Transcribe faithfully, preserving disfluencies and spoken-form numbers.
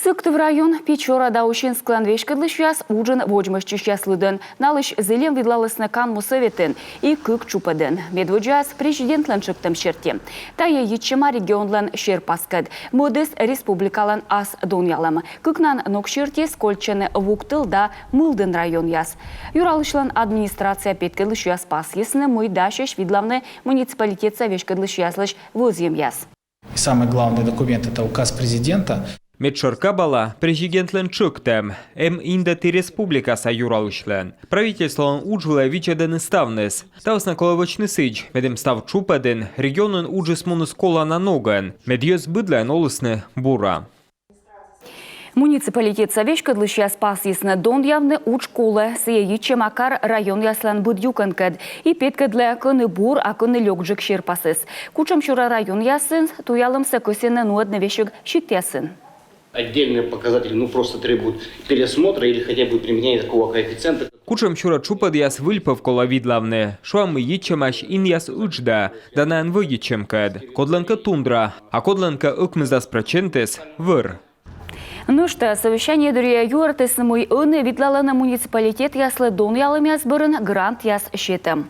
Сыктыв район, Печора да Усинсклӧн веськӧдлысьяс уджын водзмӧстчысьяс лыдын. Налысь зільӧм видлалісны канму сӧветын и кык тшупӧдын. Медводдзаяс президентлӧн тшӧктӧм серти. Тайӧ йитчӧма регионлӧн серпаскӧд, мӧдыс республикалӧн ас донъялӧм. Кыкнан ноксерти кольччӧны Вуктыл да Мылдін районъяс. Юралысьлӧн администрация петкӧдлысьяс пасйисны, мый дасьӧсь видлавны муниципалитетса веськӧдлысьяслысь вӧзйӧмъяс. Самый главный документ — это указ президента. Медшӧр кабала — президентлӧн тшӧктӧм. Эм индӧд и республикаса юралысьлӧн. Правительстволӧн удж вылӧ видзӧдӧны ставныс. Та вӧсна колӧ вӧчны сідз, медым став тшупӧдын, регионын уджыс муніс колана ногӧн, мед йӧз быдлаын олісны бура. Муниципалитетса веськӧдлысьяс пасйисны: донъявны удж колӧ, сійӧ йитчӧма кар-районъяслӧн быд юкӧнкӧд и петкӧдлӧ, кӧні бур, а кӧні лёкджык серпасыс. Кутшӧмсюрӧ районъясын туялӧмсӧ кӧсйӧны нуӧдны весиг сиктъясын. Отдельные показатели, ну, просто требуют пересмотра или хотя бы применения такого коэффициента. Кутшӧмсюрӧ тшупӧдъяс выльпӧв колӧ видлавны. Шуам, мый йитчӧмаӧсь инъяс ыджда да найӧ вӧдитчӧмкӧд. Кодлӧнкӧ тундра, а кодлӧнкӧ ӧкмысдас прӧчентыс вӧр. Нӧшта совещание дырйи юӧртісны, мый ӧні видлалӧны муниципалитетъяслы донъялӧмъяс бӧрын грантъяс сетӧм.